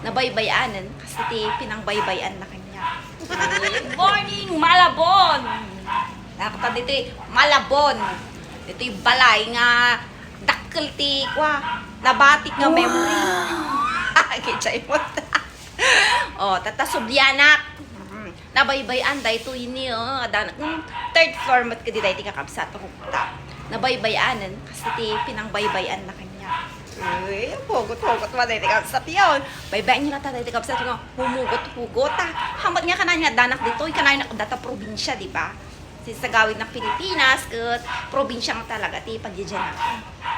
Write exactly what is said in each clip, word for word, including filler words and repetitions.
Nabaybay-anen, kas iti pinangbaybay-an na kaniak. Good morning, Malabon! Nakita ditoy Malabon. Ditoy balay nga dakkel ti kua, nabatik nga memory. Kidsa imot. Oh, tatta sublianak. Mm. Nabaybay-an daytoy ni, oh, adan, mm, third floor met kadi daytoy kakabsat, rooftop. Nabaybay-anen, kas iti pinangbaybay-an na kaniak. Uy, hugot-hugot man daytoy kakabsat yon. Baybay-an nyo latta daytoy kakabsat nga humugot-hugot, ah. Hamat nga kanayon nga addanak ditoy, kanayon nga adda ta probinsia, di ba? Sinsagawidnak Pilipinas, ket probinsia nga talaga ti pagdidianak.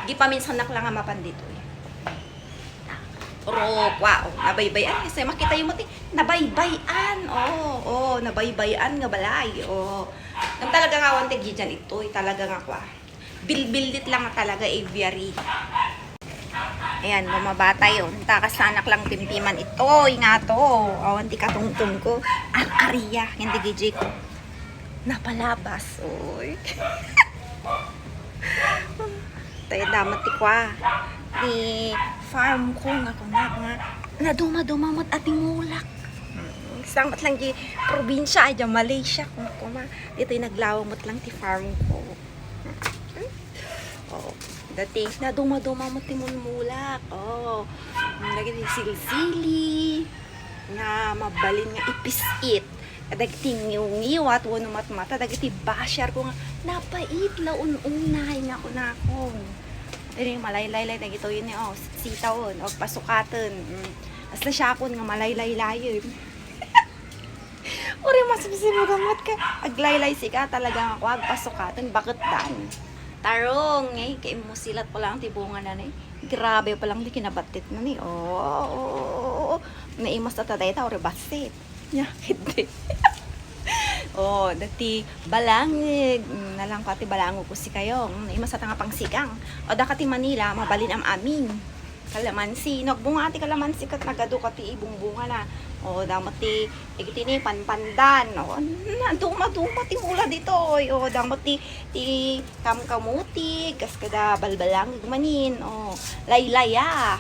Di paminsanak lang nga mapan ditoy. Pero, wow, nabaybay-an. Kasi makita yung mati, nabaybay-an. Oh, oh, nabaybay-an nga balay. Oh. Ang talaga nga awan ti didian itoy, talaga nga kwa. Bilbilit lang nga talaga aviary. Ayan, bumaba tayo. Takas anak lang pimpiman itoy nga to. Awan ti katungtong ko. Ar-aria, hindi gijay ko. Napalabas, oy. Tayo damat ti kwa. Ti farm ko nga kunak nga naduma-duma met a ti mulak. Mm, sangat lang di probinsia, ay, di Malaysia, kung kuma. Dito'y naglawa met lang ti farm ko. Oh, dati, naduma-duma met ti mulmulak. Oh, lagi ti silsili. Nga mabalin nga ipisit kadagiti ngiwngiwat wenno matmata dagiti basher ko nga napait la un-unay nga kunakon. Diri, malaylaylay dagitoy ni, oh, sitawen, o pasukaten. Mm. Asla siakon nga malaylaylayen. Uri masibsibug met ka, aglaylay sika talaga nga kua, agpasukaten, baketdan. Tarong, eh, kay musilat pa lang ti bunga na ni. Grabe pa lang ti kinabatit na ni. Oh, oh, oh, oh, oh. Naimas ta taday ta, uri basit. Nya, hindi. Oh, dati balangig. Mm, nalang ko ati balangig ko si kayo. Mm, naimas ta nga pangsigang. O, daka ti Manila, mabalin am amin. Kalamansi. Nagbunga ti kalamansi ket nagadu ka ti ibungbunga na. O, damat ti, dagiti ni panpandan. O, na, duma-duma ti mula ditoy. O, damat ti, ti kamkamuti, kas kada balbalangig manin. O, laylaya.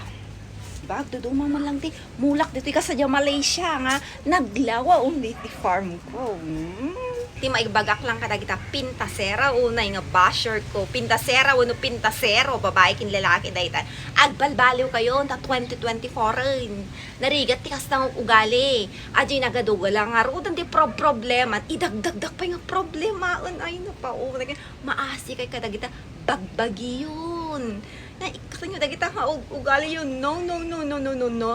Diba? Agduduma man lang ti mulak ditoy kas sadiay Malaysia nga naglawa unay ti farm ko. Hmm. Ti maibagak lang kadagita pintasera, unay nga basher ko. Pintasera wenno pintasero, babae ken lalaki dayta. Agbalbaliw kayo ta twenty twenty-four-en. Narigat ti kasta nga ugali. Adiay nagaduga lang nga rudan ti prob-, problema. Idagdagdak pay nga problema. Ay, napaunay. Maasi kay kadagita bagbagiyon. Na, ikkatenyo dagita nga ug-, ugali yun. No, no, no, no, no, no, no.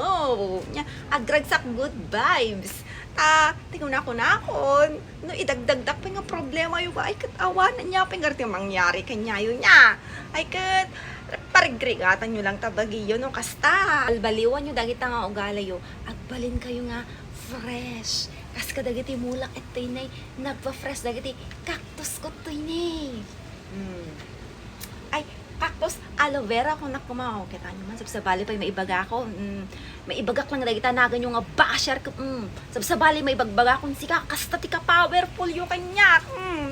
Nya, agragsak good vibes. Ta, ti kunakunakon, no, idagdagdak pay nga problema yo ba? Ay, ket awan, nya, pay nga ti mangyari kanyayo nya. Ay, ket, parigrigatan yo lang ta bagiyo, no, kasta. Balbaliwan yo dagita nga ugali yo. Agbalin kayo nga fresh. Kas kadagiti mulak, itoy nay, nagpa-fresh dagiti cactus ko, toy nay. Mm. Ay, cactus, aloe vera ko, nak, kuma, o, kita nyo man, sabsabali pay maibaga ko. Mm, maibagak lang dagita nagan yo nga basher ko. Mm, sabsabali maibagbaga ko, sika, kasta ti ka-powerful yo kaniak. Mm,